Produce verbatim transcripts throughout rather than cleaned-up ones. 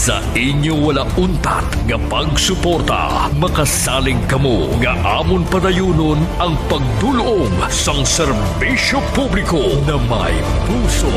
Sa inyo wala untat nga pagsuporta, makasalig kamo nga amon padayunon ang pagdul-ong sang serbisyo publiko na may puso.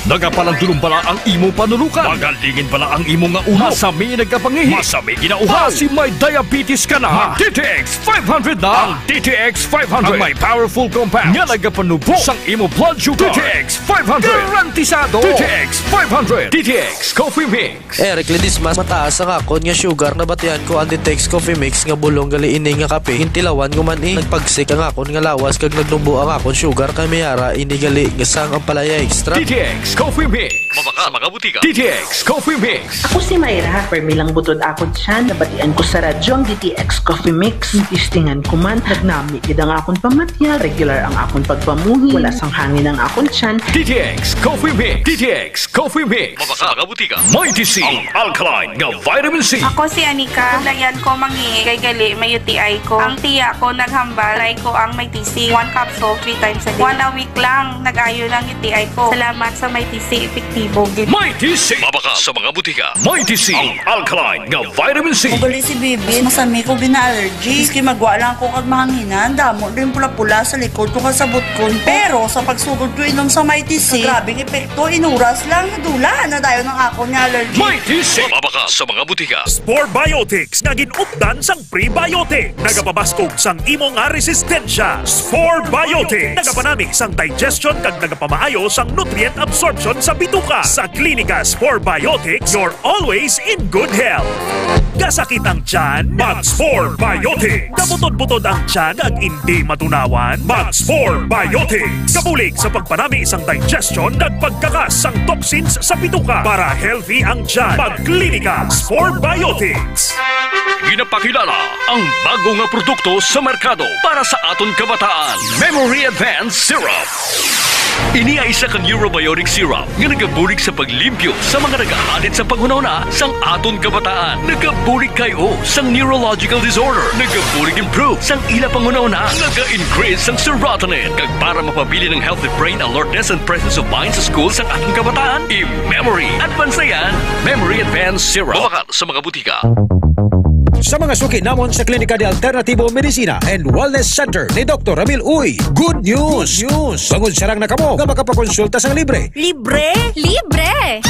Nagapalandulong bala ang imo panunukan? Magalingin bala ang imo nga ulo? Masami nagkapangihi? Masami ginauhan? Basi may diabetes ka na? Mag D T X five hundred na. Ang D T X five hundred ang may powerful compound nga nagapanubo sang imo blood sugar. D T X five hundred. Garantisado. D T X five hundred. D T X Coffee Mix. Eric Ledesma, mataas ang akon nga sugar. Nabatian ko ang D T X Coffee Mix nga bulong gali ini nga kape. Gintilawan ko man, eh. Nagpagsik ang akon nga lawas kag nagnubo ang akon sugar, kay may ara ini gali nga sang ampalaya extract. D T X Coffee Mix. Mabakal sa mga butika. D T X Coffee Mix. Ako si Myra, permi lang butod akon tiyan. Nabatian ko sa radyo ang D T X Coffee Mix. Testingan ko man, nagnami gid ang akon pamatya, regular ang akon pagpamuhi, wala sang hangin ang akon tiyan. D T X Coffee Mix. D T X Coffee Mix. Mabakal sa mga butika. Mighty C, ang alkaline nga vitamin C. Ako si Anika. Layan ko mangi kay gali may U T I ko. Ang tiya ko naghambal, try ko ang Mighty C. One capsule, three times a day. One a week lang, nag-ayo lang U T I ko. Salamat sa Mighty C, epektibo gid. Mighty C. Mabakal sa mga butika. Mighty C, ang alkaline nga vitamin C. Magali si Bibi, masami ko gina-allergy. Maski magwa lang ko kag mahanginan, damo din pula-pula sa likod ko kag sa butkon ko. Pero sa pagsugod ko inom sa Mighty C, grabing epekto, inuras lang, nadula na dayon ang akon nga allergy. Mighty C. Mabakal sa mga butika. Spore Biotics nga gin-updan sang prebiotic. Nagapabaskog sang imo nga resistensya. Spore Biotics. Nagapanami sang digestion kag nagapamaayo sang nutrient absorption sa bituka. Sa Klinika Spore Biotics, you're always in good health. Kasakit ang tiyan? Mag Spore Biotics. Kabutod-butod ang tiyan kag indi matunawan? Mag Spore Biotics. Kabulig sa pagpanami sang digestion kag pagkakas sang toxins sa bituka. Para healthy ang tiyan, mag Klinika Spore Biotics. Ginapakilala ang bago nga produkto sa merkado para sa aton kabataan, Memory Advance Syrup. Ini ay isa ka neurobiotic syrup nga nagabulig sa paglimpyo sa mga nagahalit sa panghunahuna sang aton kabataan. Nagabulig kay o sang neurological disorder. Nagabulig improve sang ila panghunahuna. Naga-increase sang serotonin. Kag para mapabilin ang healthy brain alertness and presence of mind sa school sang aton kabataan, i-memory advance na yan. Memory Advance Syrup. Mabakal sa mga butika. Sa mga suki namon sa Klinika de Alternativo Medicina and Wellness Center ni Doktor Ramil Uy, good news! Good news! Bangod sarang na kamo nga makapakonsulta sang libre. Libre? Libre!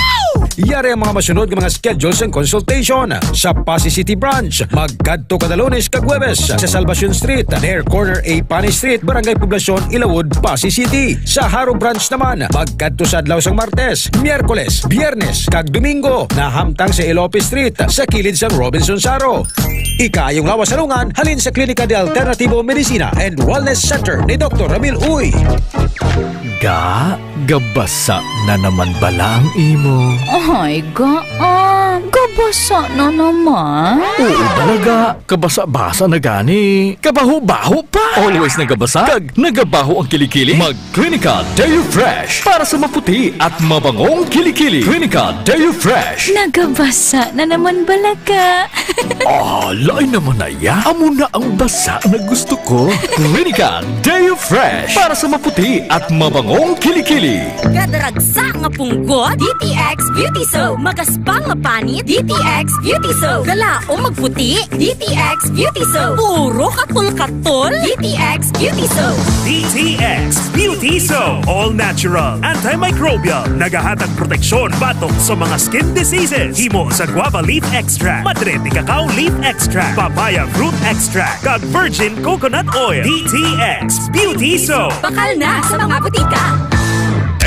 Yari ang mga masunod nga mga schedule sang consultation. Sa Passi City Branch, magkadto kada Lunes kag Huwebes sa Salvacion Street, near corner A Pani Street, Barangay Poblacion, Ilawod, Passi City. Sa Jaro Branch naman, magkadto sa adlaw sang Martes, Miyerkules, Biyernes, kag Domingo, nahamtang sa Elope Street, sa kilid sang Robinson Jaro. Ikaayong lawas sa lungan halin sa Klinika de Alternativo Medicina and Wellness Center ni Doktor Ramil Uy. Ga, gabasa na naman bala ang imo? Ay, ga, ah, gabasa na naman. Oo, talaga. Kabasa-basa na gani. Kabaho-baho pa. Always nagabasa. Kag nagabaho ang kilikili. Mag Clinica Deo Fresh para sa maputi at mabangong kilikili. Clinica Deo Fresh. Nagabasa na naman bala ka. Ah, lain naman na ya. Amo na ang basa na gusto ko. Clinica Deo Fresh para sa maputi at mabangong kilikili. Kadaragsa nga punggot, D T X Beauty Soap. Magaspang nga panit, D T X Beauty Soap. Galaom magputi, D T X Beauty Soap. Puro katol-katol, D T X Beauty Soap. D T X Beauty Soap. All natural, antimicrobial. Nagahatag proteksyon batok sa mga skin diseases. Himo sa guava leaf extract, madre de cacao leaf extract, papaya fruit extract, kag virgin coconut oil. D T X Beauty Soap. Bakal na sa mga butika.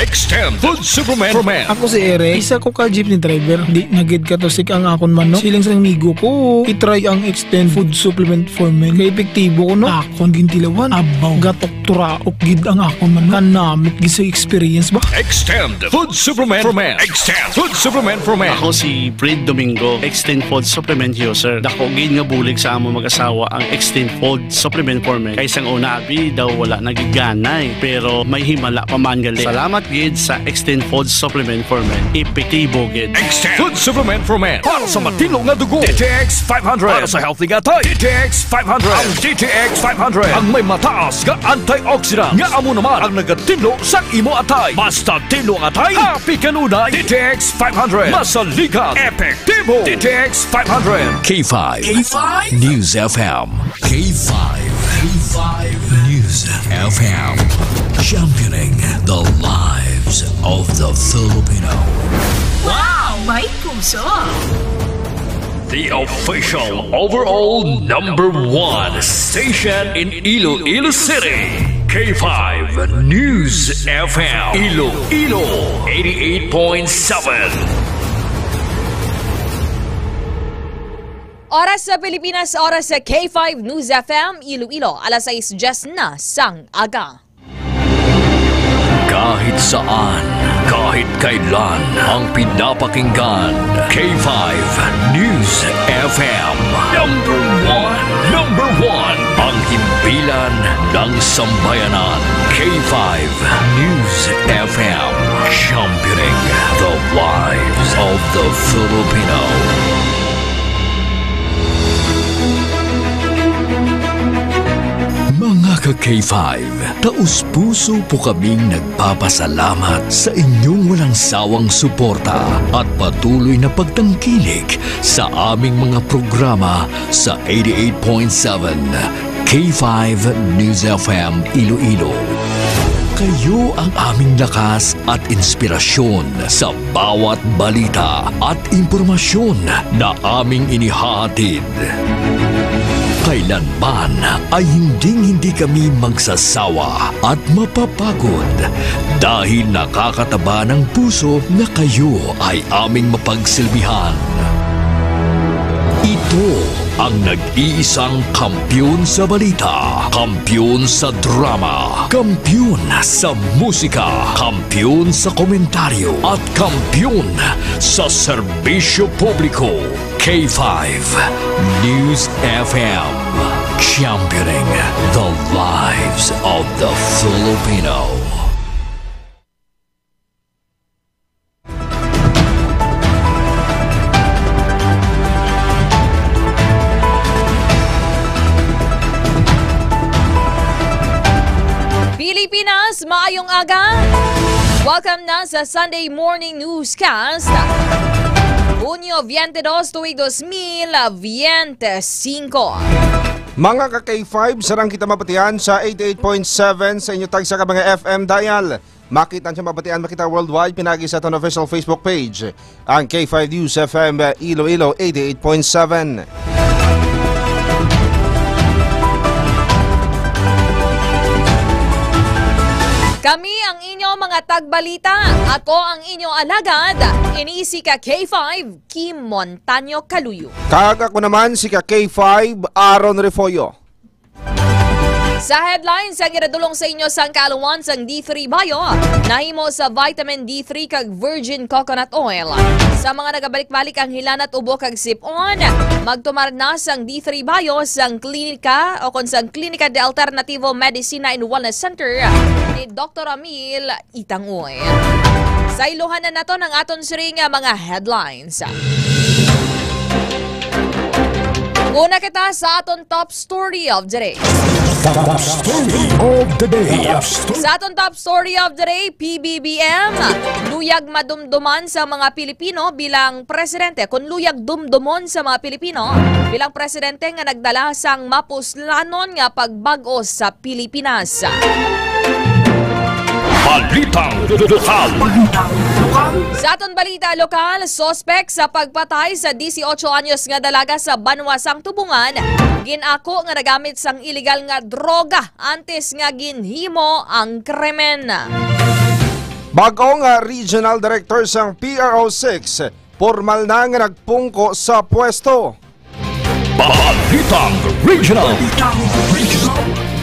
Extend Food Supplement for Men. Ako si Eric, isa ko ka jeepney driver. Di na gid katusik ang akon manok. Siling sa amigo ko, i-try ang Extend Food Supplement for Men. Kay epektibo ko, no? Akon gintilawan. Abaw, gatok turaok gid ang akon manok. Kanamit gid sa experience ba? Extend Food Supplement for Men. Extend Food Supplement for Men. Ako si Fred Domingo, Extend Food Supplement User. Dako gid nga bulig sa among mag-asawa ang Extend Food Supplement for Men. Kay sang una, abi daw wala na gid ganay, pero may himala pa man gali. Salamat gid Sa Extend Food Supplement for Men, epektibo gid. Extend Food Supplement for Men para sa matinlo nga dugo. D T X five hundred para sa healthy nga atay. D T X five hundred. Ang D T X five hundred ang may mataas nga antioxidant nga amo naman ang nagatinlo sa imo atay. Basta tinlo ang atay, happy kanunay. D T X five hundred, masaligan, epektibo. D T X five hundred. K five K five News F M. K five, K five News F M, championing the lives of the Filipino. Wow! May puso! The official overall number one station in Iloilo City, K five News F M, Iloilo, eighty-eight point seven. Oras sa Pilipinas, oras sa K five News F M Iloilo, alas sais diyes na sang aga. Kahit saan, kahit kailan, ang pinapakinggan, K five News F M. Number one, number one, ang himpilan ng sambayanan, K five News F M, championing the lives of the Filipino. Mga ka-K five, taus-puso po kaming nagpapasalamat sa inyong walang sawang suporta at patuloy na pagtangkilik sa aming mga programa sa eighty-eight point seven K five News F M Iloilo. Kayo ang aming lakas at inspirasyon sa bawat balita at impormasyon na aming inihahatid. Kailanman ay hinding-hindi kami magsasawa at mapapagod dahil nakakataba ng puso na kayo ay aming mapagsilbihan. Ito ang nag-iisang kampiyon sa balita, kampiyon sa drama, kampiyon sa musika, kampiyon sa komentaryo, at kampiyon sa serbisyo publiko. K five News F M, championing the lives of the Filipino. Pilipinas, maayong aga. Welcome na sa Sunday Morning Newscast. Hunyo twenty-dos, tuig dos mil veinticinco. Mga ka-K five, sarang kita mabatian sa eighty-eight point seven sa inyo tagsa ka mga F M dial. Makita niyo mabatian, makita worldwide, pinagi sa aton official Facebook page, ang K five News F M Iloilo eighty-eight point seven. Kami ang inyo mga tagbalita. Ako ang inyo alagad. Ini si ka K five, Kim Montaño Caluyo. Kag ako naman si ka K five, Aaron Refollo. Sa headlines, ang iradulong sa inyo sang kaaluwan sang D three Bio, nahimo sa vitamin D three kag virgin coconut oil. Sa mga nagabalik-balik ang hilanat, ubo kag sip-on, magtumar na sang D three Bio sang klinika o kon sang Klinika de Alternativo Medicina and Wellness Center ni Doktor Amil Itangoy. Sayluhan na naton ang aton siring nga mga headlines. Una kita sa aton top story of the day. Top story of the day. Sa aton top story of the day, P B B M, luyag madumduman sa mga Pilipino bilang presidente. Kung luyag dumdumon sa mga Pilipino bilang presidente nga nagdala sang mapuslanon nga pagbag-o sa Pilipinas. Balitang lokal. Sa aton balita lokal, suspek sa pagpatay sa disiotso anyos nga dalaga sa banwa sang Tubungan, gin-ako nga nagamit sang iligal nga droga antes nga ginhimo ang krimen. Bag-o nga regional director sang P R O six, pormal na nga nagpungko sa pwesto. Balitang Regional.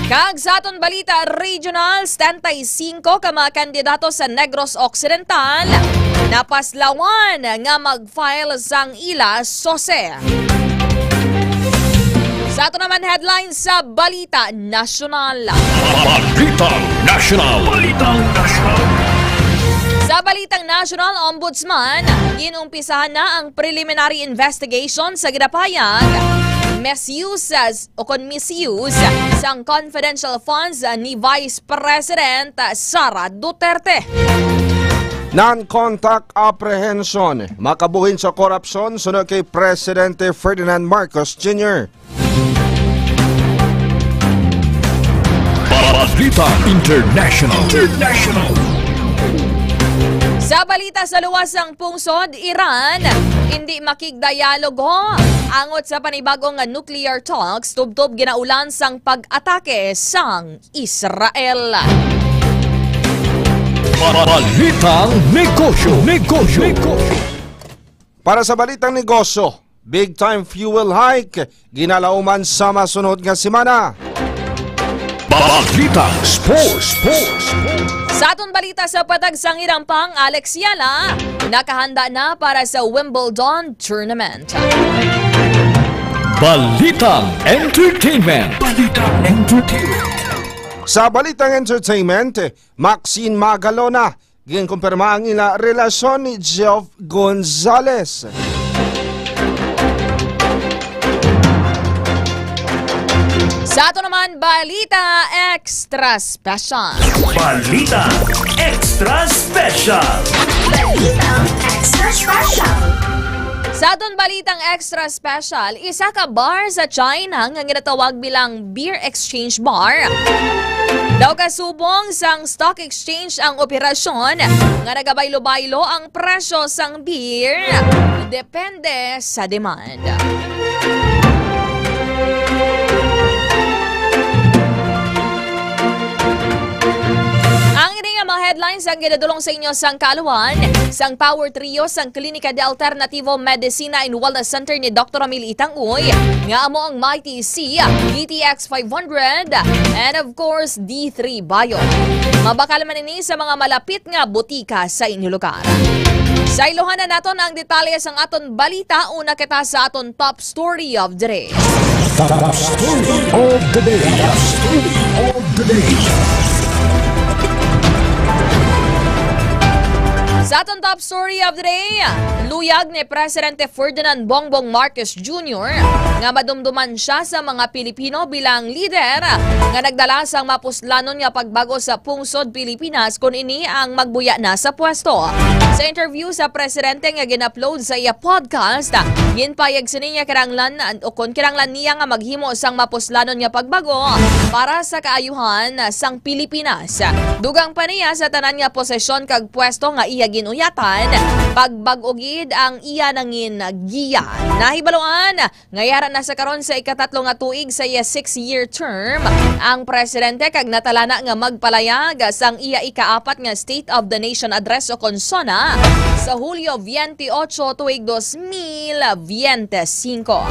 Kag sa aton balita regional, setenta y cinco ka mga kandidato sa Negros Occidental napaslawan nga mag-file sang ila sose. Sa ato naman headlines sa balita nasyonal. Balitang Nasyonal. Balitang Nasyonal. National Ombudsman, ginumpisahan na ang preliminary investigation sa ginapahayag misuse o kon misuse sang confidential funds ni Vice President Sara Duterte. Non-contact apprehension, makabuhin sa korupsyon suno kay Presidente Ferdinand Marcos Junior. Balita International. International. Sa balita sa luwas sang pungsod, Iran, hindi makigdialogo angot sa panibagong nga nuclear talks, tubtob ginaulan sang pag-atake sang Israel. Balitang negosyo. Negosyo. Negosyo. Para sa balitang negosyo, big time fuel hike, ginalauman sa masunod nga semana. Balitang sports. Sports. Sa aton balita sa patag sang hinampang, Alex Yala nakahanda na para sa Wimbledon tournament. Balitang entertainment. Balitang entertainment. Sa balitang entertainment, Maxine Magalona, ginkumpirma ang ila relasyon ni Geoff Gonzalez. Sa ato naman, balita extra special. Balita extra special. Balitang extra special. Sa aton balitang extra special, isa ka bar sa China nga ginatawag bilang Beer Exchange Bar daw kasubong sang stock exchange ang operasyon nga nagabaylo-baylo ang presyo sang beer depende sa demand. Ang ini nga mga headlines ang ginadulong sa inyo sang kaaluhan sang Power Trio sang Klinika de Alternativo Medicina and Wellness Center ni Doktor Ramil Itang Uy, nga amo ang Mighty C, D T X five hundred, and of course, D three Bio. Mabakal man ini sa mga malapit nga butika sa inyo lugar. Sayluhan na naton ang detalye sang aton balita. Una kita sa aton top story of the day. Top story of the day. Top story of the day. Sa aton top story of the day, luyag ni Presidente Ferdinand Bongbong Marcos Junior nga madumduman siya sa mga Pilipino bilang lider nga nagdala sang mapuslanon nga pagbago sa pungsod Pilipinas kon ini ang magbuya na sa pwesto. Sa interview sa presidente nga gin-upload sa iya podcast, ginpayag sini nga kinahanglan o kon kinahanglan niya nga maghimo sang mapuslanon nga pagbago para sa kaayuhan sang Pilipinas. Dugang pa niya, sa tanan nga posisyon kag pwesto nga iya gin-uyatan, pagbag-o gid ang iya nangin giya. Nahibaluan nga yara na sa karon sa ikatatlo nga tuig sa iya six-year term ang presidente, kag natalana nga magpalayag sang iya ikaapat nga State of the Nation Address o kon SONA sa Hulyo veinte y ocho tuig dos mil veinte y cinco.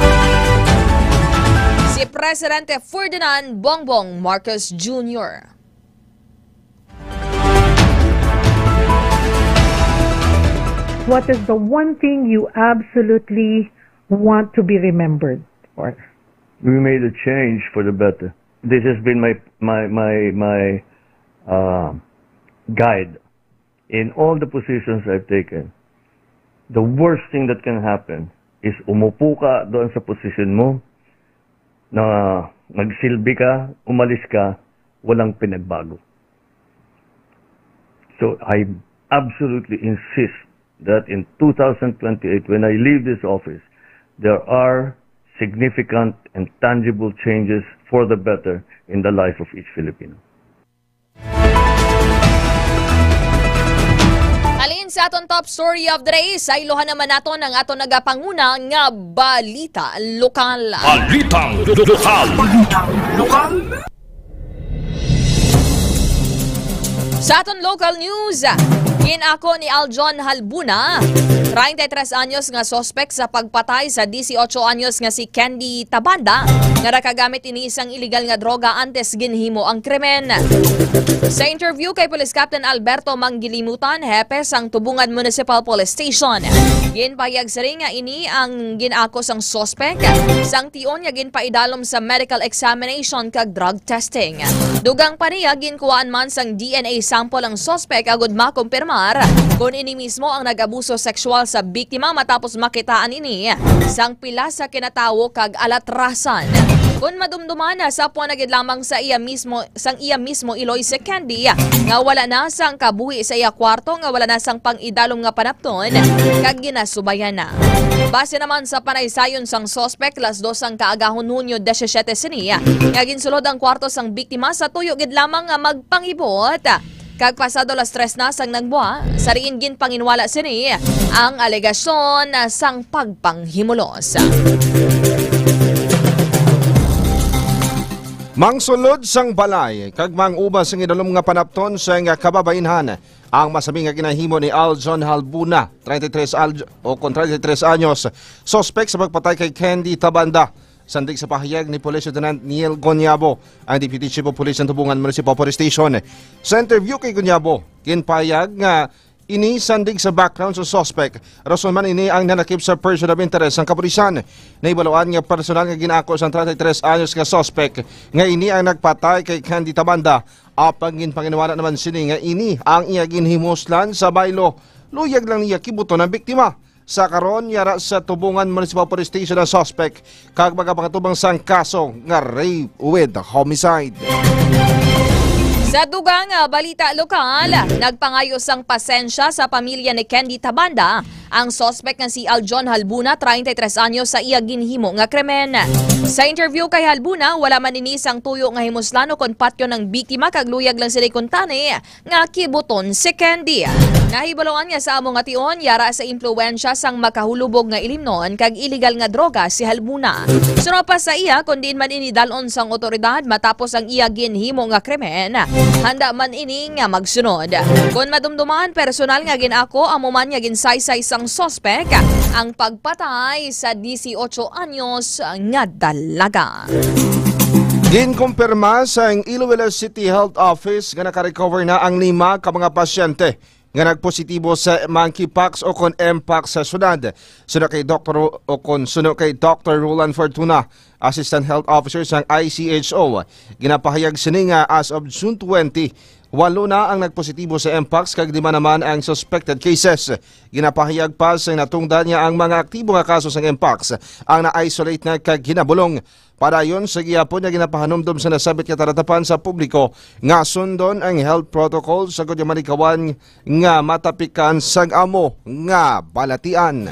Si Presidente Ferdinand Bongbong Marcos Junior. What is the one thing you absolutely want to be remembered for? We made a change for the better. This has been my, my, my, my, uh, guide in all the positions I've taken. The worst thing that can happen is umupo ka doon sa posisyon mo, na nagsilbi ka, umalis ka, walang pinagbago. So I absolutely insist that in two thousand twenty-eight, when I leave this office, there are significant and tangible changes for the better in the life of each Filipino. Halin sa aton top story of the day, sayluhan naman naton ang aton nagapanguna nga balita lokal. Balitang lokal. Balitang lokal. Sa aton local news, gin-ako ni Aljon Halbuna, treinta y tres anyos, nga suspek sa pagpatay sa dieciocho anyos nga si Candy Tabanda, nga nakagamit ini sang iligal nga droga antes ginhimo ang krimen. Sa interview kay Police Captain Alberto Manggilimutan, hepe sang Tubungan Municipal Police Station, ginpahayag sini nga ini ang gin-ako sang suspek sang tion nga ginpaidalom sa medical examination kag drug testing. Dugang pa niya, ginkuhaan man sang D N A sample ang suspek agud makumpirma Mar, kon ini mismo ang nag-abuso sexual sa biktima matapos makitaan ini sang pila sa kinatawo kag alatrasan. Kon madumduman, sapwan na gid lamang sa iya mismo, sang iya mismo iloy si Candy, nga wala na sang kabuhi sa iya kwarto, nga wala na sang pang-idalom nga panapton, kag ginasubayan na. Base naman sa panaysayon sang suspek, las dos sang kaagahon, Hunyo disisiete sini, nga ginsulod ang kwarto sang biktima sa tuyo gid lamang nga magpangibot. Kag pasado las tres na sang nagbuwa, sa diin ginpanginwala sini ang alegasyon sang pagpanghimulos. Mangsulod sang balay kag mang-uba sang idalom nga panapton sang kababainhan ang masami nga ginahimo ni Aljon Halbuna, treinta y tres al-, o kon treinta y tres anyos, suspek sa pagpatay kay Candy Tabanda. Sandig sa pahayag ni Police Lieutenant Neil Gonyabo, ang Deputy Chief of Police sa Tubungan Municipal Police Station. Sa interview kay Gonyabo, ginpahayag nga ini sandig sa background sa suspek, rason man ini ang nanakip sa person of interest sang kapulisan. Nahibaluan nga personal nga gin-ako sang treinta y tres anyos nga suspek nga ini ang nagpatay kay Candy Tabanda, apang ginpanginwala naman sini nga ini ang iya ginhimuslan sa baylo. Luyag lang niya kibuton ang biktima. Sa karon, yara sa Tubungan Municipal Police Station ang suspek kag magapangatubang sang kaso nga rape with homicide. Sa dugang nga balita lokal, nagpangayo sang pasensya sa pamilya ni Candy Tabanda ang suspek nga si Aljon Halbuna, treinta y tres anyos, sa iya ginhimo nga krimen. Sa interview kay Halbuna, wala man ini sang tuyo nga himuslan o kon patyon ang biktima kag luyag lang sila kuntani nga kibuton si Candy. Nahibaluan nga sa amo nga tion, yara sa impluwensya sang makahulubog nga ilimnon kag iligal nga droga si Halbuna. Suno pa sa iya, kon diin man ini dal-on sang otoridad matapos ang iya ginhimo nga krimen, handa man ini nga magsunod. Kon madumduman, personal nga gin-ako amo man nga ginsaysay sang suspek ang pagpatay sa disiotso anyos nga dalaga. Ginkumpirma sang Iloilo City Health Office nga nakarecover na ang lima ka mga pasyente nga nagpositibo sa monkeypox o kon mpox sa syudad. Suno kay Doktor o kon suno kay Doktor Roland Fortuna, Assistant Health Officer sang I C H O, ginapahayag sini nga as of June twenty, walo na ang nagpositibo sa mpox kag lima naman ang suspected cases. Ginapahayag pa sang natungdan nga ang mga aktibo nga kaso sang mpox ang na-isolate na kag ginabulong. Padayon, sa gihapon nga ginapahanumdom sa nasabit nga talatapan sa publiko nga sundon ang health protocol sa gud nga malikawan nga matapikan sang amo nga balatian.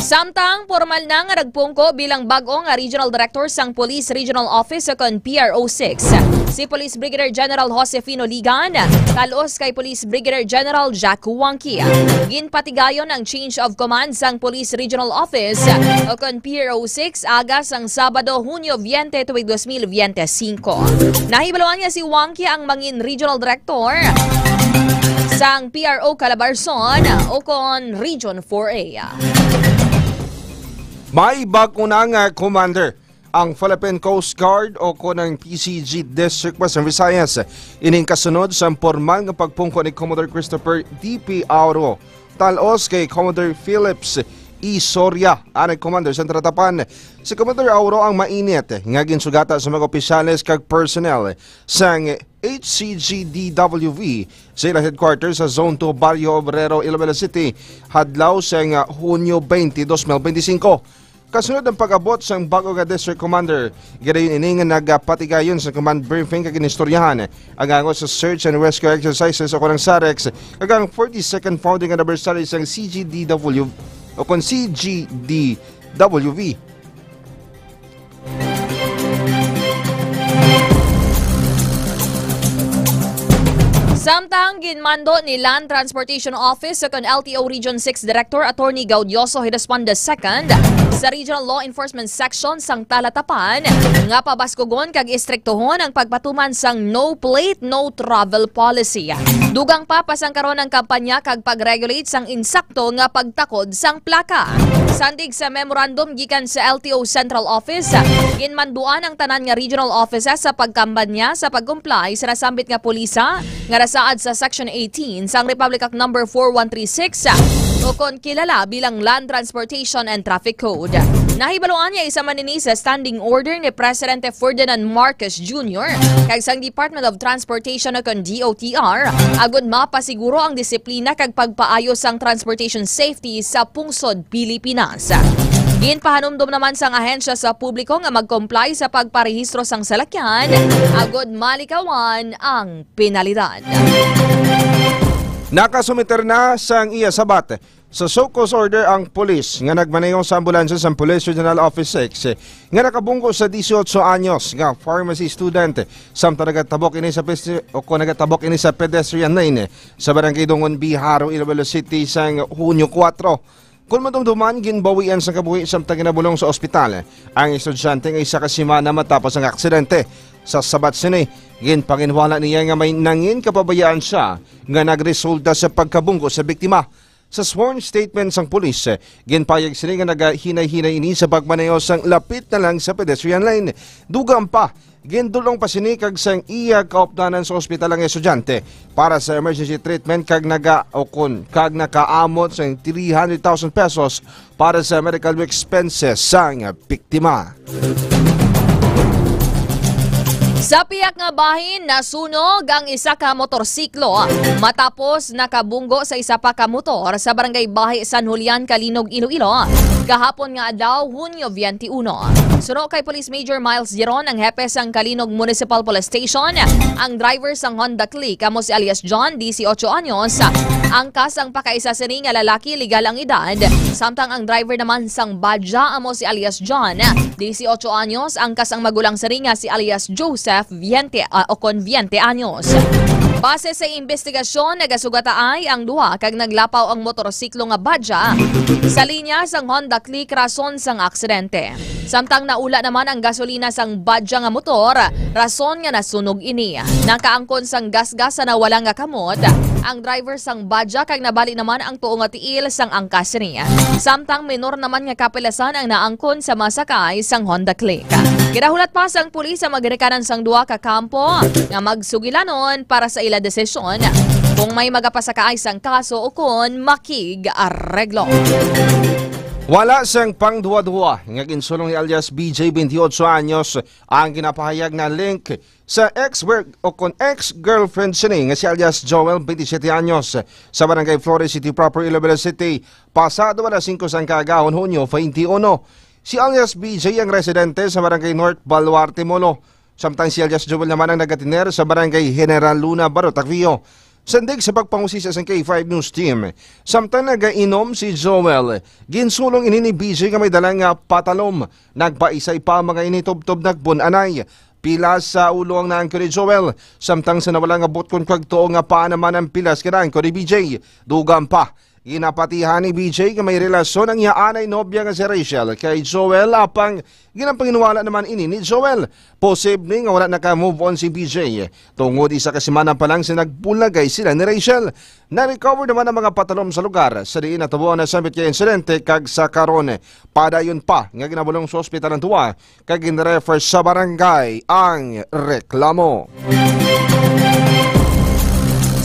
Samtang pormal na nga nagpungko bilang bag-o nga Regional Director sang Police Regional Office o kon P R O six, si Police Brigadier General Josefino Ligan, talos kay Police Brigadier General Jack Wangki. Ginpatigayon ang change of command sang Police Regional Office o kon P R O six aga sang Sabado, Hunyo veinte, tuig dos mil veinticinco. Nahibaluan nga si Wangki ang mangin Regional Director sang P R O Calabarzon o kon Region four A. May bag-o na nga commander ang Philippine Coast Guard o kon ang P C G District Western Visayas. Ining kasunod sa pormal nga pagpungko ni Commodore Christopher D P Auro, talos kay Commodore Phillips E Soria, anay commander sa Tratapan. Si Commodore Auro ang mainit nga ginsugata sa mga opisyales kag personnel sang H C G D W V sa ila headquarters sa Zone two, Barrio Obrero, Iloilo City, hadlaw sang Hunyo twenty, dos mil beintisinko. Kasunod ang pag-abot sang bag-o nga district commander, ginayon ini nga nagapatigayon sa command briefing kag ginistoryahan ang angot sa search and rescue exercises o kon ang sarex kag ang forty-second founding anniversary sang C G D W o kon C G D W V. Samtang ginmando ni Land Transportation Office o kon L T O Region six Director Attorney Gaudioso Hidaspon the second sa Regional Law Enforcement Section sang Talatapan nga pabaskugon kag istriktohon ang pagpatuman sang No Plate, No Travel Policy. Dugang pa pasangkaron ang kampanya kag pag-regulate sang insakto nga pagtakod sang plaka. Sandig sa memorandum gikan sa L T O Central Office, ginmanduan ang tanan nga regional offices sa pagkampanya sa pag-comply sa nasambit nga pulisa nga nasaad sa Section eighteen sang Republic Act Number four one three six, o o kon kilala bilang Land Transportation and Traffic Code. Nahibaluan niya isa man ini sa standing order ni Presidente Ferdinand Marcos Junior kag sang Department of Transportation o kon D O T R agud mapasiguro ang disiplina kag pagpaayo sang transportation safety sa pungsod Pilipinas. Ginpahanumdom naman sang ahensya sa publiko nga mag-comply sa pagparehistro sang salakyan agud malikawan ang penalidad. Nakasumiter na sang iya sabat sa show cause order ang pulis nga nagmaneho sa ambulansya sang Police Regional Office six nga nakabunggo sa disiotso anyos nga pharmacy student samtang nagatabok ini sa pes- o kon nagatabok ini sa pedestrian lane sa Barangay Dungon B, Jaro, Iloilo City sang Hunyo kuwatro. Kon madumduman, ginbawian sang kabuhi samtang ginabulong sa ospital ang estudyante nga isa ka semana matapos ang aksidente. Sa sabat sini, ginpanginwala niya nga may nangin kapabayaan siya nga nagresulta sa pagkabunggo sa biktima. Sa sworn statement sang pulis, ginpayag sini nga nagahinay-hinay ini sa pagmaneho sang lapit na lang sa pedestrian lane. Dugang pa, gindulong pa sini kag sang iya kaupdanan sa ospital ang estudyante para sa emergency treatment kag naga o kon kag nakaamot sang three hundred thousand pesos para sa medical expenses sang biktima. Sa pihak nga bahin, nasunog ang isa ka motorsiklo matapos nakabunggo sa isa pa ka motor sa Barangay Bahi, San Julian, Calinog, Iloilo, kahapon nga adlaw, Hunyo twenty-one. Suno kay Police Major Miles Giron, ang hepe sang Calinog Municipal Police Station, ang driver sang Honda Click amo si alias John, disiotso anyos, angkas ang pakaisa sini nga lalaki, legal ang edad, samtang ang driver naman sang Badja amo si alias John, disiotso anyos, angkas ang magulang sini nga si alias Joseph, twenty, ah, o kon twenty anyos. Base sa investigasyon, nagasugataay ang duha kag naglapaw ang motorsiklo nga Badja sa linya sang Honda Click rason sang aksidente. Samtang naula naman ang gasolina sang Badja nga motor, rason nga nasunog ini. Nakaangkon sang gasgas sa nawala nga kamot ang driver sang Badja kag nabali naman ang tuo nga tiil sang angkas niya. Samtang minor naman nga kapilasan ang naangkon sa masakay sang Honda Click. Ginahulat pa sang pulis ang mga ginikanan sang duha ka kampo nga magsugilanon para sa ila desisyon kung may magapasakaay sang kaso o kon makig-areglo. Wala sang pangduwa-duwa nga ginsulong ni alias B J, twenty-eight anyos, ang ginapahayag na link sa ex-work o kon ex-girlfriend sini nga si alias Joel, twenty-seven anyos, sa Barangay Flores City Proper, Iloilo City, pasado alas singko sang kaagahon, Hunyo twenty-one. Si alias B J ang residente sa Barangay North Baluarte, Molo, samtang si alias Joel naman ang nagatiner sa Barangay General Luna, Barutagvio. Sandig sa pagpangusisa sang K five News Team, samtang nagainom si Joel, ginsulong ini ni B J nga may dala nga patalom. Nagpaisay pa ang mga ini tubtob nagbun-anay. Pilas sa ulo ang naangkon ni Joel, samtang sa nawala nga butkon kag tuo nga paa naman ang pilas nga naangkon ni B J. Dugang pa, ginapatihan ni B J nga may relasyon ang iya anay nobya nga si Rachel kay Joel, apang ginapanghinwala naman ini ni Joel. Posible nga wala naka-move on si B J tungod isa ka semana pa lang sa nagbulagay sila ni Rachel. Na-recover naman ang mga patalom sa lugar sa diin natabo ang nasambit nga insidente, kag sa karon, padayon pa nga ginabulong sa ospital ang duwa kag gin-refer sa barangay ang reklamo.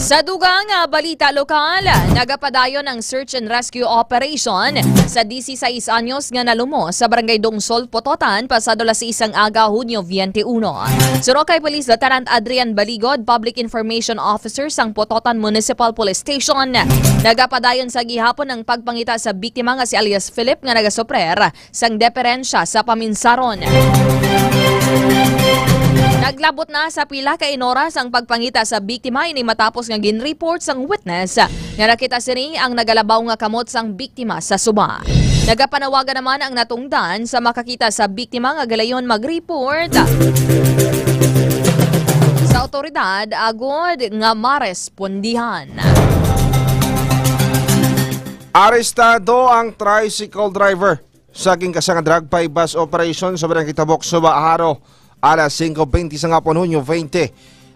Sa dugang nga balita lokal, nagapadayon ang search and rescue operation sa disisais anyos nga nalumos sa Barangay Dungsol, Pototan, pasado alas sais sang aga, Hunyo twenty-one. Suno kay Police Lieutenant Adrian Baligod, Public Information Officer sang Pototan Municipal Police Station, nagapadayon sa gihapon ang pagpangita sa biktima nga si alias Philip nga nagasuprer sang deperensya sa paminsaron. Naglabot na sa pila ka inoras ang pagpangita sa biktima, ini matapos nga ginreport sang witness nga nakita sini ang nagalabaw nga kamot sang biktima sa suba. Nagapanawagan naman ang natungdan sa makakita sa biktima nga galayon mag-report sa awtoridad agod nga marespondihan. Arestado ang tricycle driver sa ginkasa nga drug buy-bust operation sa Barangay Tabok, Suba, Jaro, alas singko bente sa hapon, Hunyo twenty.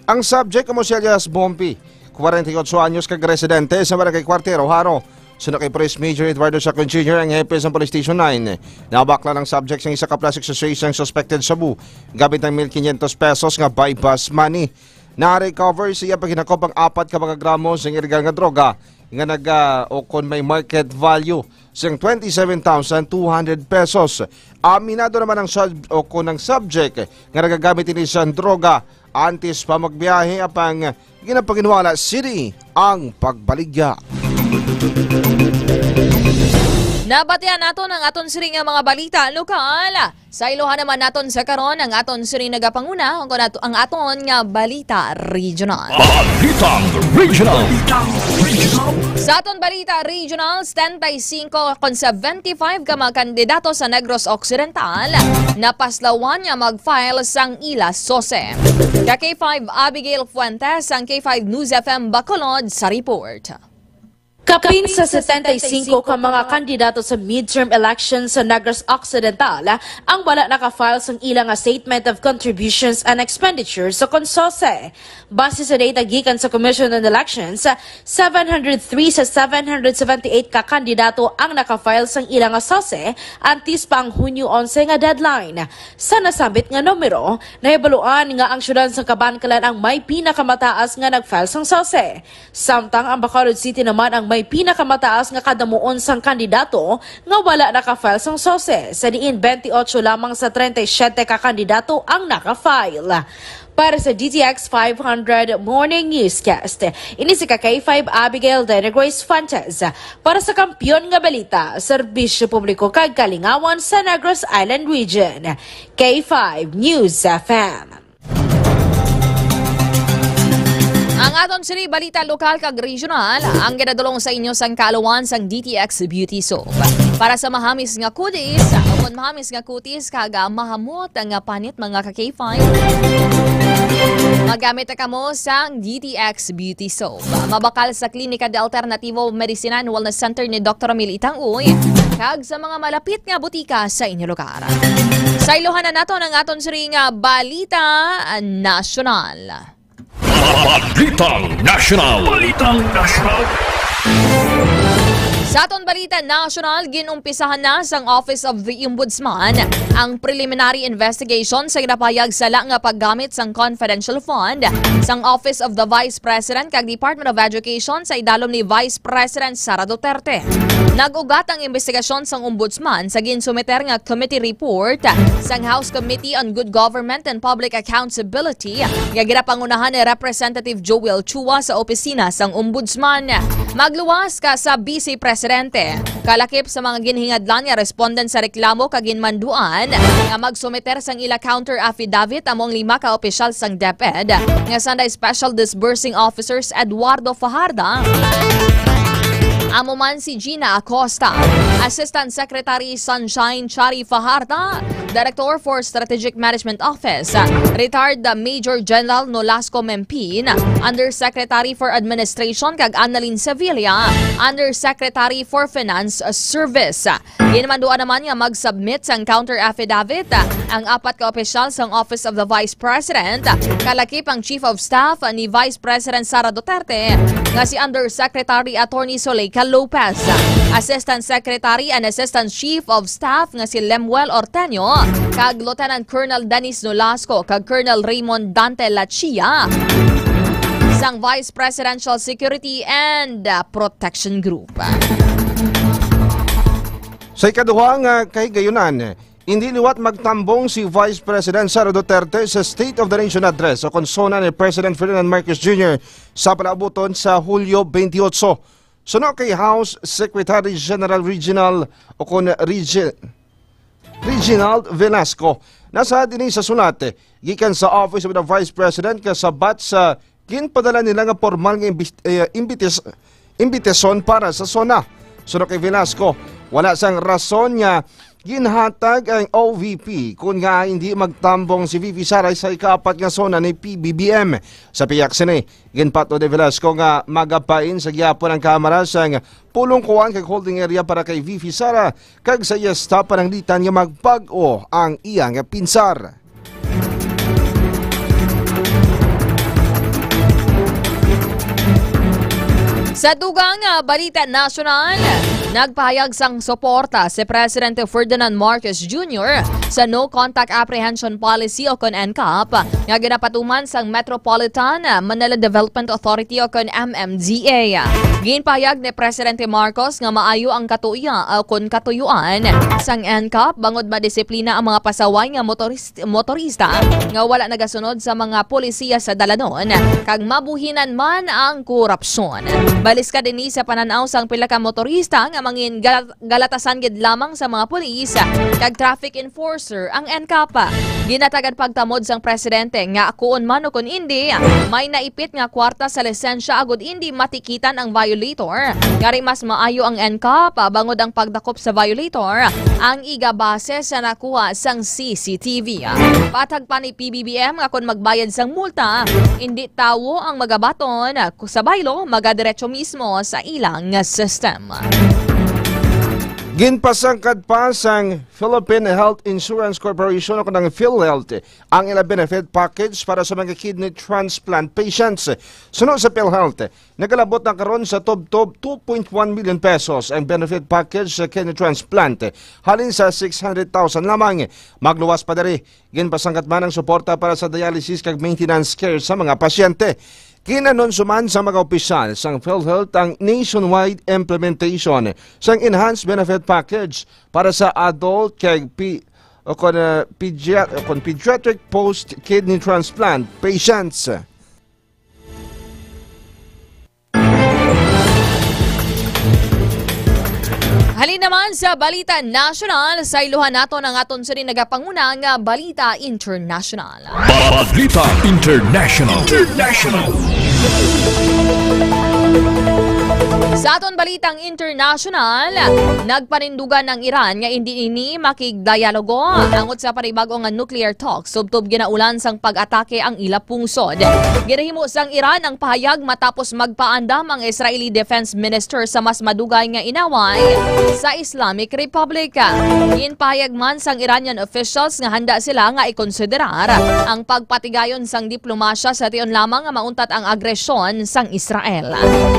Ang subject amo si alias Bompi, kwarenta y otso anyos, kag residente sa Barangay Cuartero, Jaro. Suno kay Police Major Eduardo Sacon Junior, ang hepe sa Police Station nine, nabaklan ang subject sang isa ka plastic sachet sang suspected shabu gamit ang mil quinientos pesos nga buy-bust money. Na-recover sa iya paghinakop ang apat ka mga gramo sang illegal nga droga nga naga-, o kon may market value sang twenty-seven thousand two hundred pesos. Aminado naman ang sub-, o kon ang subject nga nagagamit ini sang droga antes pa magbiyahe, apang ginapanginwala sini ang pagbaligya. Nabatian naton ang aton sini nga mga balita lokal. Sa ilohan naman naton sa karon ang aton sini nagapanguna, ang, ang aton nga balita regional. Balitang Regional. Sa aton balita regional, setenta y cinco kon seventy-five ka mga kandidato sa Negros Occidental napaslawan nga mag-file sang ila sose. Ka K five Abigail Fuentes, ang K five News F M Bacolod sa report. Kapin sa setenta y cinco ka mga kandidato sa midterm election sa Negros Occidental ang wala naka-file sang ila nga Statement of Contributions and Expenditures sa kon sose. Base sa data gikan sa Commission on Elections, seven hundred three sa seven hundred seventy-eight ka kandidato ang naka-file sang ila nga sose antes pa ang Hunyo onse nga deadline. Sa nasambit nga numero, nahibaluan nga ang siyudad sa Kabankalan ang may pinakamataas nga nag-file sang sose. Samtang ang Bacolod City naman ang may pinakamataas nga kadamuon sang kandidato nga wala naka-file sang sose, sa diin twenty-eight lamang sa treinta y siete ka kandidato ang naka-file. Para sa D T X five hundred Morning Newscast, ini si ka K five Abigail Dena Grace Fuentes para sa Kampiyon nga Balita, Serbisyo Publiko kag Kalingawan sa Negros Island Region, K five News F M. Ang aton sini balita lokal kag regional ang ginadulong sa inyo sang kaaluhan sang D T X Beauty Soap. Para sa mahamis nga kutis, o kon mahamis nga kutis kag, ah, mahamot nga panit, mga ka K five, magamit na kamo sang D T X Beauty Soap. Mabakal sa Klinika de Alternativo Medicina and Wellness Center ni Doktor Mil Itang Uy, kag sa mga malapit nga butika sa inyo lugar. Sa ilohan na naton ang aton sini nga balita nasyonal. Balitang Nasyonal. Balitang Nasyonal. Sa aton balita nasyonal, ginumpisahan na sang Office of the Ombudsman ang preliminary investigation sa ginapahayag sala nga paggamit sang confidential fund sang Office of the Vice President kag Department of Education sa idalom ni Vice President Sara Duterte. Nag-ugat ang investigasyon sang Ombudsman sa ginsumiter nga committee report sang House Committee on Good Government and Public Accountability nga ginapangunahan ni Representative Joel Chua sa opisina sang Ombudsman. Magluwas ka sa Vice Presidente. Kalakip sa mga ginhingadlan nga respondent sa reklamo kag ginmanduan nga magsumiter sang ila counter affidavit amo ang lima ka opisyal sang DepEd nga sanday Special Disbursing Officers Eduardo Fajarda, amo man si Gina Acosta, Assistant Secretary Sunshine Chari Fajarda, Director for Strategic Management Office, Retired Major General Nolasco Mempin, Undersecretary for Administration, kag Annalyn Sevilla, Undersecretary for Finance Service. Ginmanduan naman nga mag-submit sang counter affidavit ang apat ka opisyal sang Office of the Vice President, kalakip ang Chief of Staff ni Vice President Sara Duterte nga si Undersecretary Attorney Zuleika Lopez, Assistant Secretary and Assistant Chief of Staff nga si Lemuel Orteño, kag Lieutenant Colonel Dennis Nolasco kag Colonel Raymond Dante Lachia sang Vice Presidential Security and, uh, Protection Group. Sa ikaduha nga kahigayunan, hindi liwat magtambong si Vice President Sara Duterte sa State of the Nation Address o kon SONA ni President Ferdinand Marcos Junior sa palaabuton sa Hulyo twenty-eight. Suno kay House Secretary General Regional o kon Regi-, Reginald Velasco, nasa dinhi sa sulat gikan sa Office of the Vice President kasabat sa ginpadala nila nga pormal nga imbis-, eh, imbitis-, imbitasyon para sa SONA. Suno kay Velasco, wala sang rason nga ginhatag ang O V P kon nga hindi magtambong si V P Sara sa ikaapat nga SONA ni P B B M. Sa pihak sini, ginpatod ni Velasco nga magabain sa gihapon ang Kamara sang pulong kuan kag holding area para kay V P Sara kag sa iya staff pananglitan nga magbag-o ang iyang pinsar. Sa dugang nga balita nasyonal, Nagpahayag sang suporta si Presidente Ferdinand Marcos Junior sa No Contact Apprehension Policy o kon N CAP nga ginapatuman sang Metropolitan Manila Development Authority o kon M M D A. Ginpahayag ni Presidente Marcos nga maayo ang katuya o kon katuyuan sang N CAP bangod madisiplina ang mga pasaway nga motoris-, motorista nga wala nagasunod sa mga polisiya sa dalanon kag mabuhinan man ang korupsyon. Baliskad ini sa panan-aw sang pila ka motorista nga mangin gal-, galatasan gid lamang sa mga pulis kag traffic enforcer ang N CAP. Ginatagan pagtamod sang presidente nga kuon man o kon indi, may naipit nga kwarta sa lisensya agud indi matikitan ang violator. Ngari mas maayo ang N CAP bangod ang pagdakop sa violator ang igabase sa nakuha sang C C T V. Patag pa ni P B B M nga kon magbayad sang multa, indi tawo ang magabaton sa baylo, magadiretso mismo sa ilang sistema. Ginpasangkad pa sang Philippine Health Insurance Corporation o kanang PhilHealth ang ila benefit package para sa mga kidney transplant patients. Suno sa PhilHealth, nagalabot na karon sa tubtob two point one million pesos ang benefit package sa kidney transplant, halin sa six hundred thousand lamang. Magluwas pa diri, ginpasangkad man ang suporta para sa dialysis kag maintenance care sa mga pasyente. Ginanunsuman sa mga opisyal sang PhilHealth ang nationwide implementation sang enhanced benefit package para sa adult kag pi-, o kon, uh, pediat-, o kon pediatric post-kidney transplant patients. Halin naman sa balita nasyonal, sayluhan naton ang aton sini nagapanguna nga balita international. Balita International. International. Sa aton balitang international, nagpanindugan ang Iran nga indi ini makigdialogo angot sa panibag-o nga nuclear talks, tubtob ginaulan sang pag-atake ang ila pungsod. Ginahimo sang Iran ang pahayag matapos magpaandam ang Israeli Defense Minister sa mas madugay nga inaway sa Islamic Republic. Ginpahayag man sang Iranian officials nga handa sila nga ikonsiderar ang pagpatigayon sang diplomasya sa tion lamang nga mauntat ang agresyon sang Israel.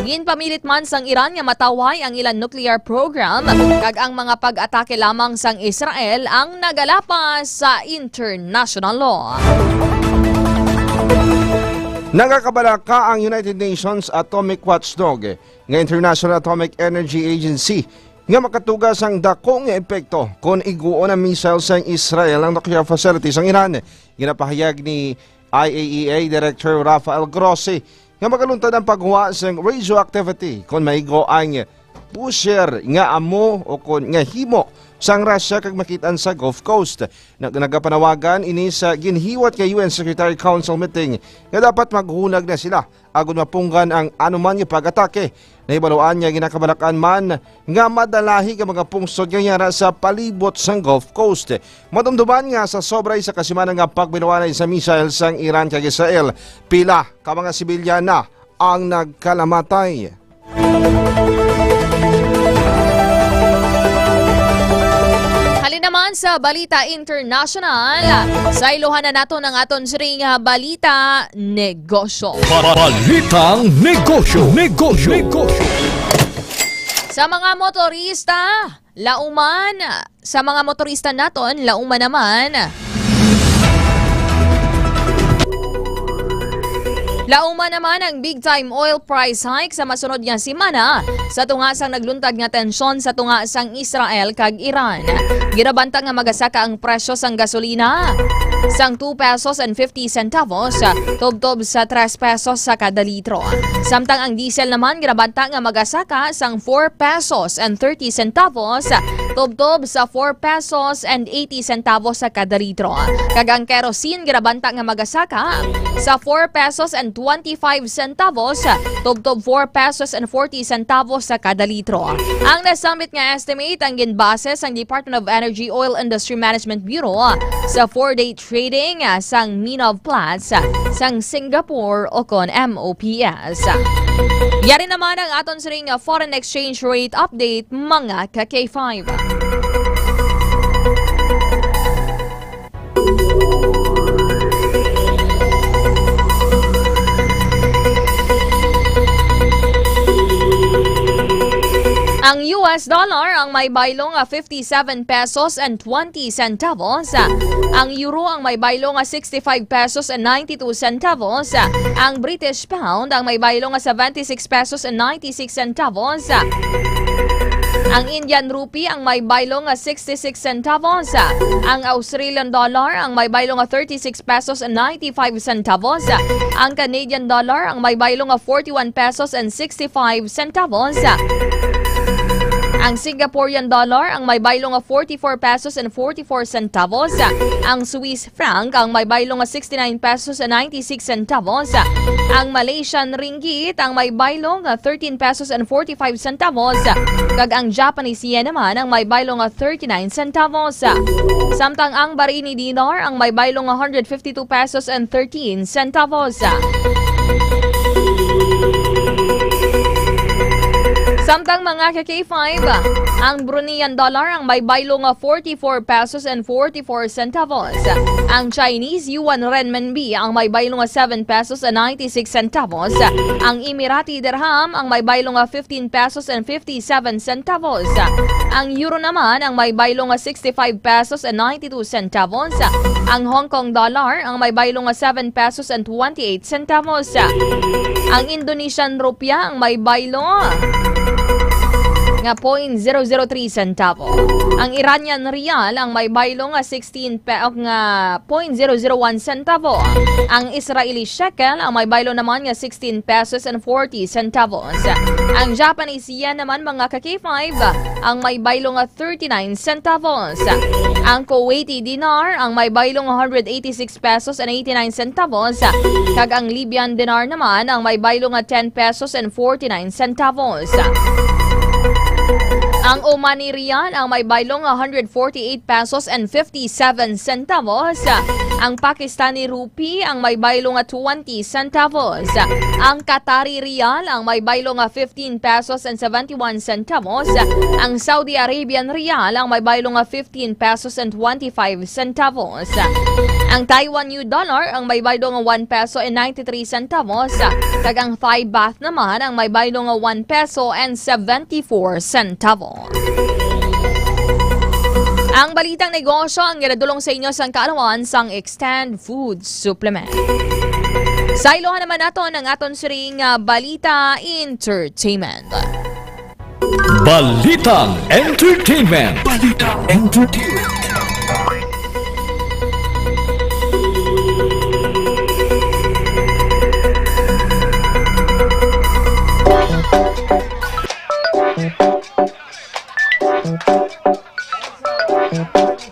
Ginpamilit man sang Iran nga matawhay ang ilang nuclear program kag ang mga pag-atake lamang sang Israel ang nagalapas sa international law. Nagakabalaka ang United Nations Atomic Watchdog nga International Atomic Energy Agency nga makatuga sang dako nga epekto kon iguon ang missile sang Israel ang nuclear facility sang Iran. Ginapahayag ni I A E A Director Rafael Grossi nga magaluntad ang pagwa sang radioactivity kon maigo ang pusher nga amo o kon nga himo sang Russia kag makit-an sa Gulf Coast. Nag-, nagapanawagan ini sa ginhiwat nga U N Secretary Council meeting nga dapat maghunag na sila agud mapunggan ang anuman nga pag-atake. Nahibaluan nga ginakabalak-an man nga madalahi ang mga pungsod nga yara sa palibot sang Gulf Coast. Madumduman nga sa sobra isa ka semana nga pagbinuanay sa missile sang Iran kag Israel, pila ka mga sibilyan na ang nagkalamatay. Halin naman sa balita international, sayluhan na naton ang aton siring nga balita negosyo. Balitang negosyo, negosyo, negosyo. Sa mga motorista, lauman, sa mga motorista naton, lauman naman. Lauman naman ang big time oil price hike sa masunod nga semana sa tunga sang nagluntad nga tensyon sa tunga sang Israel kag Iran. Ginabanta nga magasaka ang presyo sang gasolina sang two pesos and fifty centavos tubtob sa tres pesos sa kada litro. Samtang ang diesel naman ginabanta nga magasaka sang four pesos and thirty centavos tubtob sa four pesos and eighty centavos sa kada litro. Kag ang kerosene ginabanta nga magasaka sa four pesos and twenty-five centavos tubtob four pesos and forty centavos sa kada litro. Ang nasambit nga estimate ang ginbase sang Department of Energy Oil Industry Management Bureau sa four-day trading, ah, sang Mine of Platts, ah, sang Singapore o kon M O P S. Yari naman ang aton siring nga foreign exchange rate update, mga ka K five. Ang U S dollar ang may baylo nga fifty-seven pesos and twenty centavos. Ang euro ang may baylo nga sixty-five pesos and ninety-two centavos. Ang British pound ang may baylo nga seventy-six pesos and ninety-six centavos. Ang Indian rupee ang may baylo nga sixty-six centavos. Ang Australian dollar ang may baylo nga thirty-six pesos and ninety-five centavos. Ang Canadian dollar ang may baylo nga forty-one pesos and sixty-five centavos. Ang Singaporean dollar ang may baylo nga forty-four pesos and forty-four centavos. Ang Swiss franc ang may baylo nga sixty-nine pesos and ninety-six centavos. Ang Malaysian ringgit ang may baylo nga thirteen pesos and forty-five centavos. Kag ang Japanese yen naman ang may baylo nga thirty-nine centavos. Samtang ang Bahraini dinar ang may baylo nga hundred fifty-two pesos and thirteen centavos. Samtang mga ka K five, ang Bruneian dollar ang may baylo nga forty-four pesos and forty-four centavos. Ang Chinese yuan renminbi ang may baylo nga seven pesos and ninety-six centavos. Ang Emirati dirham ang may baylo nga fifteen pesos and fifty-seven centavos. Ang euro naman ang may baylo nga sixty-five pesos and ninety-two centavos. Ang Hong Kong dollar ang may baylo nga seven pesos and twenty-eight centavos. Ang Indonesian rupiah ang may baylo nga point zero zero three centavo. Ang Iranian rial ang may baylo nga sixteen pe-, nga point zero zero one centavo. Ang Israeli shekel ang may baylo naman nga sixteen pesos and forty centavos. Ang Japanese yen naman, mga ka K five, ang may baylo nga thirty-nine centavos. Ang Kuwaiti dinar ang may baylo nga hundred eighty-six pesos and eighty-nine centavos, kag ang Libyan dinar naman ang may baylo nga ten pesos and forty-nine centavos. Ang Omani riyal ang may baylo nga hundred forty-eight pesos and fifty-seven centavos. Ang Pakistani rupee ang may baylo nga twenty centavos. Ang Qatari riyal ang may baylo nga fifteen pesos and seventy-one centavos. Ang Saudi Arabian riyal ang may baylo nga fifteen pesos and twenty-five centavos. Ang Taiwan U dollar ang may baylo nga one peso and ninety-three centavos. Kag ang Thai baht naman ang may baylo nga one peso and seventy-four centavos. Ang balitang negosyo ang ginadulong sa inyo sang kaalawan sang Extend Food Supplement. Sa ilohan naman naton ang aton siring nga balita entertainment. Balitang entertainment. Balitang entertainment.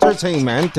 Entertainment.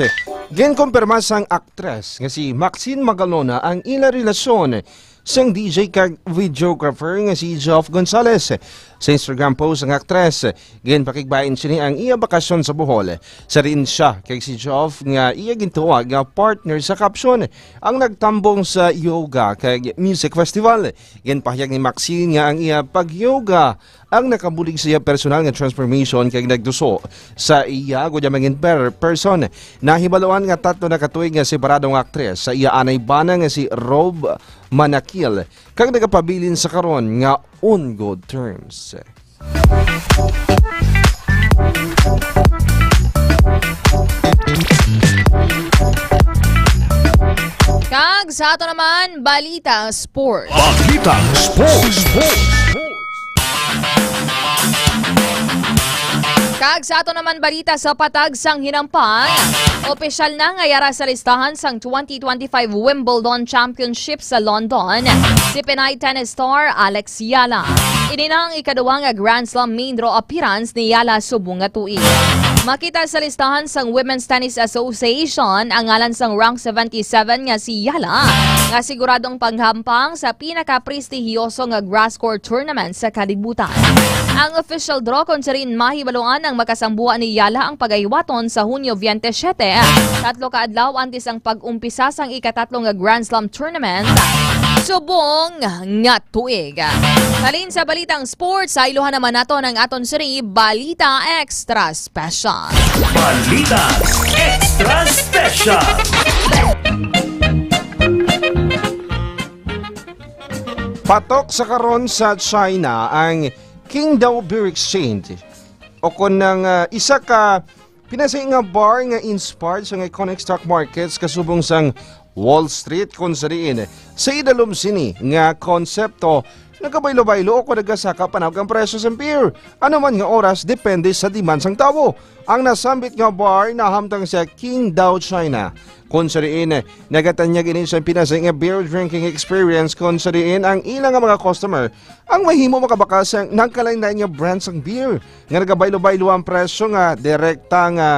Ginkumpirma sang aktres nga si Maxine Magalona ang ila relasyon sang D J kag videographer nga si Geoff Gonzalez. Sa Instagram post ang aktres, ginpakigbain sini ang iya bakasyon sa Bohol. Sa diin siya kag si Geoff nga iya gintuwag nga partner sa caption ang nagtambong sa yoga kag music festival. Ginpahayag ni Maxine nga ang iya pag-yoga ang nakabulig sa iya personal nga transformation kag nagduso sa iya gud nga mangin per-, person. Nahibaluan nga tatlo na ka tuig nga separado ang aktres sa iya anay bana nga si Rob Manakil, kag nagapabilin sa karon nga on good terms. Kag sa ato naman, balita sports. Balita sports. Kag sa ato naman balita sa patag sang hinampang, opisyal na nga yara sa listahan sang twenty twenty-five Wimbledon Championship sa London si Pinay tennis star Alex Yala. Ini na ang ikaduha nga Grand Slam main draw appearance ni Yala subong nga tuig. Makita sa listahan sang Women's Tennis Association ang ngalan sang rank seventy-seven nga si Yala, nga siguradong paghampang sa pinakaprestihiyoso nga grass court tournament sa kalibutan. Ang official draw kon sirin mahibaluan ang makasambuha ni Yala ang pagahiwaton sa Hunyo twenty-seven, tatlo ka adlaw antes ang pag-umpisa sang ikatatlo nga Grand Slam tournament subong nga tuig. Halin sa balitang sports, sa ilohan naman naton ang aton siri Balita Extra Special. Balita Extra Special. Patok sa karon sa China ang Qingdao Beer Exchange, o kon ang, ah, isa ka pinasi nga bar nga inspired sa iconic stock markets kasubong sang Wall Street, kon sa diin sa idalom sini nga konsepto, nagabaylo-baylo o kon nagasaka panawag ang presyo sang beer. Ano man nga oras, depende sa demand sang tawo. Ang nasambit nga bar nahamtang sa Qingdao, China, kon sa diin nagatanyag ini sa pinasi nga beer drinking experience, kon sa diin ang ila nga mga customer ang mahimo makabakal sa nagkalain-lain nga brand sang beer nga nagabaylo-baylo ang presyo nga direkta nga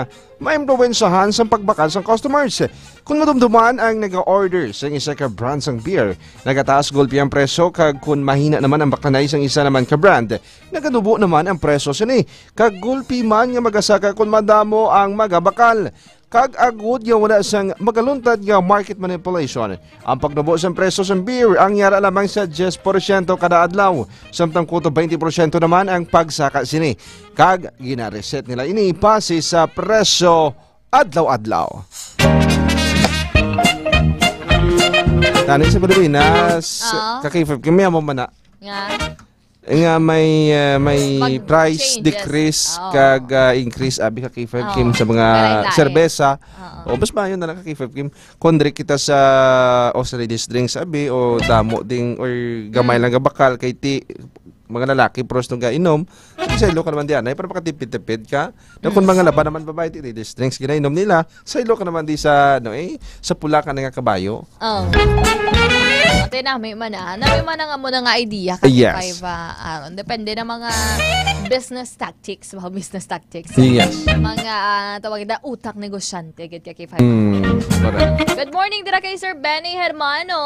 maimpluwensyahan sa pagbakal sang customers. Kung madumduman ang nag-order sa isa ka brand sang beer, nagataas gulpi ang presyo, kag kung mahina naman ang baklanay sang isa naman ka brand, naganubo naman ang presyo sini. Kag gulpi man nga magasaka kung madamo ang magabakal. Kag agud nga wala sang magaluntad nga market manipulation ang pagnubo sang presyo sang beer, ang yara lamang sa diyes porsyento kada adlaw, samtang kuto twenty porsyento naman ang pagsaka sini. Kag ginareset nila ini base sa presyo adlaw-adlaw. Tani sa Pilipinas, Oo. Ka-K five Kim, may amo man na. Nga. Nga may, ah, may Mag-, price changes. Decrease Oo. kag, ah, increase, abi, Ka-K five Oo. Kim, sa mga Karay-lain. Serbesa. Oo. O, mas maayo na lang, Ka-K five Kim. Kung diri kita sa, o sa ladies drinks, abi, o damo ding, or gamay Mm. lang nga bakal, kay ti, mga lalaki, pros nung gainom, saylo ka naman diyan, ay, para makatipid-tipid ka. Na kung Mm. mga laban naman babae, ti ladies drinks, ginainom nila, saylo ka naman di sa, ano, eh, sa pula ka na nga kabayo. Oh. Ate, nami man, ah. Nami man ang amo na nga idea, Yes. Ka-K five, ah, Aaron. Depende na mga business tactics, mga business tactics. Yes. Mga, ah, tawag na utak negosyante, gid, Ka-K five. Mm, correct. Good morning, dira kay Sir Benny Hermano.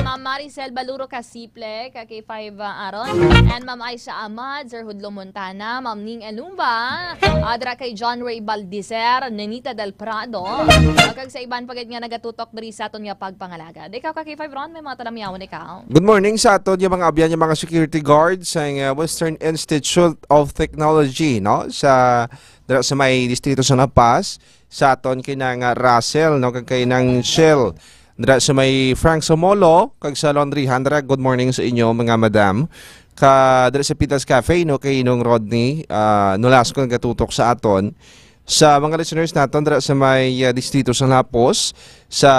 Ma'am Maricel Baluro Casiple, Ka-K five, ah, Aaron. And Ma'am Aisha Ahmad, Sir Hudlo Montana, Ma'am Ning Elumba, ah, dira kay John Ray Baldiser, Nenita Del Prado, ah, kag sa iban pa gid nga nagatutok diri sa aton nga pagpangalagad. Ikaw, Ka-K five Ron, may mga talamyawon ikaw. Good morning sa aton nga mga abyan, nga mga security guards sa, uh, Western Institute of Technology, no? Sa, dira sa may distrito sa La Paz, sa aton kay nang, uh, Russell, no? Kag kay nang Shell. Dira sa may Frank Somolo, kag sa Laundry Handra, good morning sa inyo, mga madam. Ka, dira sa Pitas Cafe, no, kay Inong Rodney, ah, Nolasco, nagatutok sa aton. Sa mga listeners naton dira sa may, ah, distrito sa Lapos, sa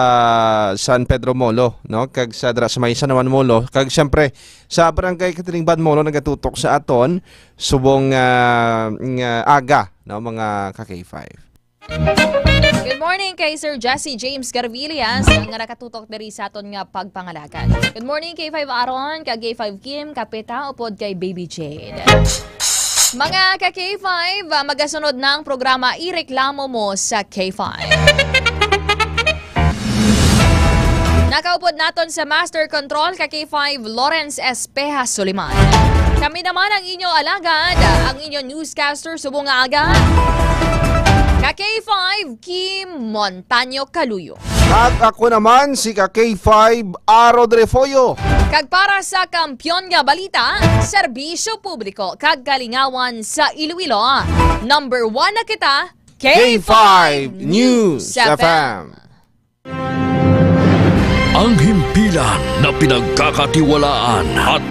San Pedro Molo, no, kag sa dira sa may San Juan Molo, kag siyempre sa Barangay Catherine Bad Molo, nagatutok sa aton subong, ah, nga aga, no, mga ka-K five. Good morning kay Sir Jesse James Garvilias nga nakatutok diri sa aton nga pagpangalagad. Good morning, K five Aaron, kag K five Kim, Kapeta, upod kay Baby Jade. Mga ka-K five, ah, magasunod na ang programa Ireklamo Mo sa K five. Nakaupod naton sa Master Control ka K five, Lawrence Espeja Soliman. Kami naman ang inyo alagad, ang inyo newscaster subong nga aga, ka K five, Kim Montaño Caluyo. At ako naman si ka K five, Aro Refollo. Kag para sa Kampiyon nga Balita, Serbisyo Publiko kag Kalingawan sa Iloilo, number one na kita, K five News F M. Ang himpilan na pinagkakatiwalaan at